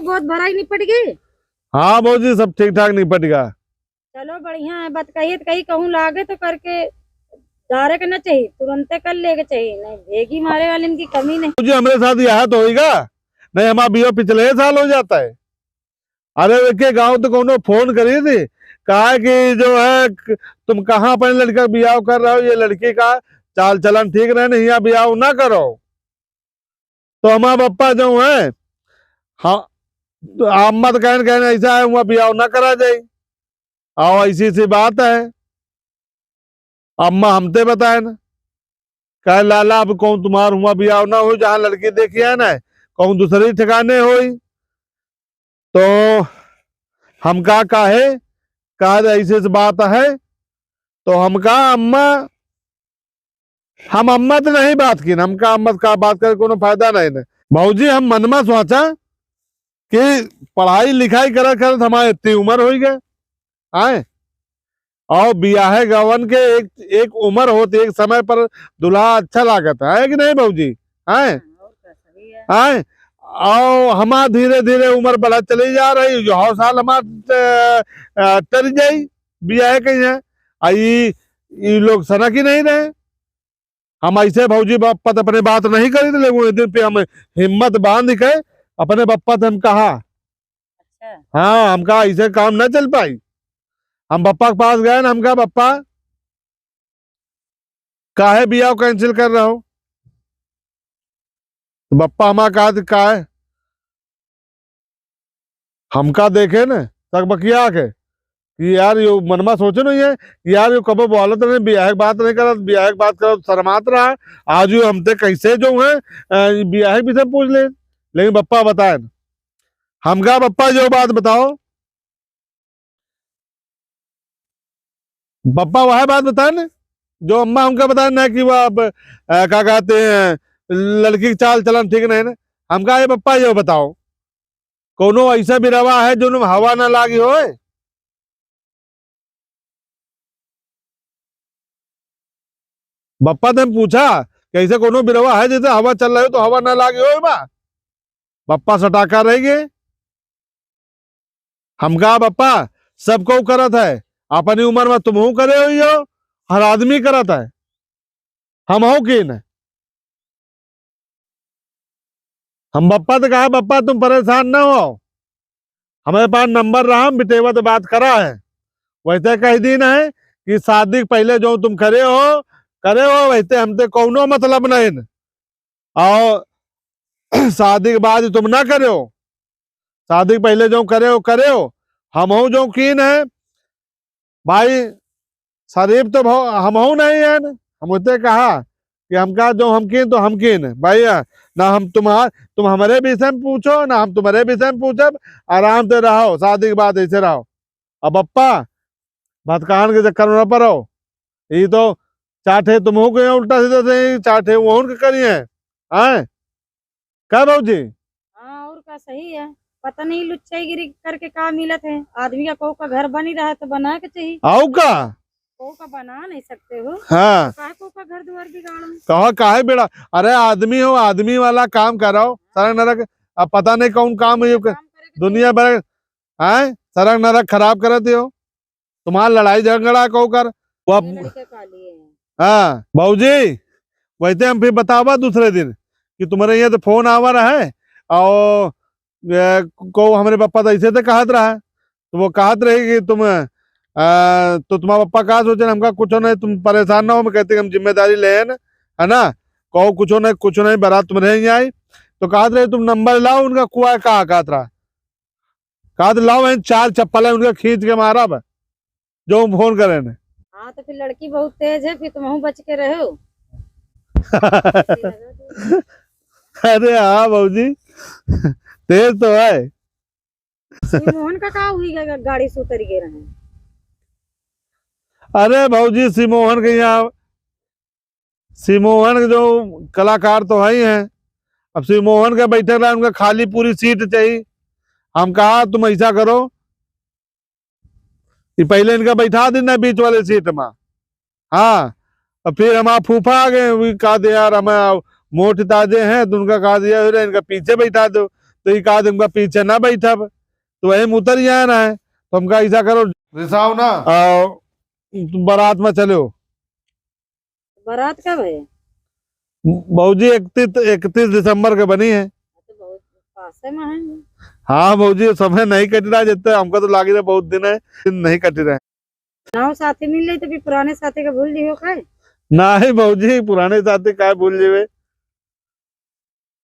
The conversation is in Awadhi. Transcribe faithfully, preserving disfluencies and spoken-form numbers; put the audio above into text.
गोद भराई निपट गई? हाँ भौजी, सब ठीक ठाक निपट गया। चलो बढ़िया है, बात कही तो कही कहूँ लागे तो करके डारे के ना चाहिए, तुरंते कर ले के चाहिए, नहीं भेगी मारे वाले की कमी नहीं। भौजी, हमरे साथ यह तो होइगा, नहीं हमारा बियाह पिछले साल हो जाता है। अरे, एक गाँव तो कोनो फोन करी थी, कहा कि जो है, क-, तुम कहाँ अपने लड़का का बियाह कर रहे हो, ये लड़की का चाल चलन ठीक रहे, नहीं, यहाँ बियाह ना करो। तो हमारा बप्पा जो है, हाँ, तो अम्मा तो कहन, कहन ऐसा है, वहाँ बियाह ना करा जाए, और ऐसी ऐसी बात है। अम्मा हमते बताए न, कहे, "लाला, अब कहूँ तुम्हार हुआ बियाह ना हो, जहाँ लड़की देखी है ना, कहूँ दूसरे ठिकाने होई।" तो हमका काहे, कहा, "ऐसे ऐसे बात है।" तो हमका अम्मा, हम अम्मा तो नहीं बात की, हमका अम्मा का बात करे कोनो फायदा नहीं न। भौजी, हम मन में सोचा कि पढ़ाई लिखाई करत करत हमारे इतनी उम्र हो गए, आए, और बियाहे गवन के एक, एक उम्र होत, एक समय पर दुल्हा अच्छा लागत है कि नहीं भौजी? हैं? हाँ, और का, सही है। हैं? और हमार धीरे धीरे उम्र बढ़त चली जा रही, जो हौ साल हमार, अ, अ, टर जाई बियाहे के यहाँ। आ ई, ई लोग सनक ही नहीं रहे। हम ऐसे भौजी बप्पा त अपने बात नहीं करी, लेकिन एक दिन पे हम हिम्मत बांध के अपने बप्पा से हम कहा, अच्छा। हाँ, हमका ऐसे काम ना चल पाई। हम बप्पा के पास गए ना, हमका, "बप्पा, काहे बियाह cancel कर रहे हो?" तो बप्पा हमारा कहा, "काहे?" हमका देखे न सकबकिया के कि यार, यो मनमा सोचे नहीं है कि यार, यो कबो बोलत नहीं, बियाह के बात नहीं करत, बियाह के बात करत शर्मात रहा। आज यो हमते कैसे जो है, अ, बियाह के विषय में पूछ ले। लेकिन बप्पा बताए न, हमका बप्पा जो बात बताओ, बप्पा वह बात बताए न, जो अम्मा हमका बताए ना कि वह अब, अ, का कहते हैं, लड़की के चाल चलन ठीक नहीं ना। हमका, "ये बप्पा, ये बताओ, कोनो ऐसा बिरवा है जो हवा ना लागी होए?" बप्पा ने पूछा, "कैसे कोनो बिरवा है जैसे हवा चल रही हो तो हवा ना लागी होए बा?" बप्पा सटाका रह गए। हम कहा, "बप्पा, सब केहू करत है, अपनी उम्र में तुमहू करे हुई हो, हर आदमी करत है, हमहू की न।" हम बप्पा से कहा, "बप्पा, तुम परेशान ना हो, हमारे पास नंबर रहा, हम बिटेवा से बात करा है, वैसे कह दीन है कि शादी के पहले जो तुम करे हो, करे हो, वैसे हमसे कौनो मतलब नहीं न।" और शादी के बाद तुम ना करेओ, शादी के पहले जो करेओ, करेओ, हमहू जो कीन है, भाई, शरीफ तो भौ-, हमहू नहीं है न। हम उते कहा कि हमका जो हम कीन तो हम कीन, भैया, ना हम तुम्हार, तुम हमारे विषय में पूछो, ना हम तुम्हारे विषय में पूछब, आराम से रहो, शादी के बाद ऐसे रहो। अब बप्पा, भतकान के चक्कर में न पड़ो। ई तो चार ठे तुमहू के उल्टा सीधा से, चार ठे वहुन के करी है। हैं? का भौजी? हाँ, और का, सही है। पता नहीं लुच्चाईगिरी करके का मिलत है। आदमी का कोहू का घर बनी रहा है तो बनाए के चाहिए। आऊ का? कोहू का बना नहीं सकते हो। हाँ। तो काहे कोहू का घर दुआर बिगाड़ो? कहा काहे बेड़ा? अरे आदमी हो, आदमी वाला काम करो। सरक नरक, अब पता नहीं कौन काम है ये काम करे के दुनिया चाहिए। भर, हैं? सरक नरक खराब करत हो। तुम्हार लड़ाई झगड़ा को कर, वो अब ये लड़के का लिए हैं। हाँ, भौजी, वैसे हम फिर बतावा दूसरे दिन कि तुम्हारे यहाँ तो फोन आवा रहा है और, ए, को हमारे पापा तो ऐसे तो कहत रहा है, तो वो कहत रही कि तुम, अ, तो तुम्हारा पापा का सोचे, हमका कुछ नहीं, तुम परेशान ना हो, हम कहते कि हम जिम्मेदारी ले हैं ना, है ना, कहो कुछ नहीं, कुछ नहीं, बारात तुम्हारे यहाँ आई, तो कहत रहे तुम नंबर लाओ उनका, कुआ का कहत रहा, कहत लाओ, इन चार चप्पल है उनका खींच के मारब, जो हम फोन करे ने। हाँ, तो फिर लड़की बहुत तेज है, फिर तुमहू बच के रहो। अरे हाँ भौजी, तेज तो है। सिमोहन का का हुई गा-, गाड़ी से उतर गए रहे? अरे भौजी, सिमोहन के यहाँ, सिमोहन के जो कलाकार तो है ही हैं, अब सिमोहन के बैठे रहे, उनका खाली पूरी सीट चाहिए। हम कहा, "तुम ऐसा करो, ये पहले इनका बैठा देना बीच वाले सीट में।" हाँ, और फिर हमारा फूफा आ गए, वो कहा दे, "यार, हमें मोट ताजे हैं," तो उनका कहा दिया, "अरे, इनका पीछे बैठा दो।" तो ई कहा तुमका पीछे ना बैठब, तो वही में उतर ही आना है। तो हमका ऐसा करो, रिसाव ना। आ, बारात में चलो। बारात कब है? भौजी, इकतीस, इकतीस दिसंबर के बनी है। तो बहुत पासे में है। हाँ भौजी, समय नहीं कट रहा जितना हमका तो लाग रहा बहुत दिन है, दिन नहीं कट रहा है। नौ साथी मिल ले तो फिर पुराने साथी का भूल दियो का? नहीं भौजी, पुराने साथी का भूल जेबे,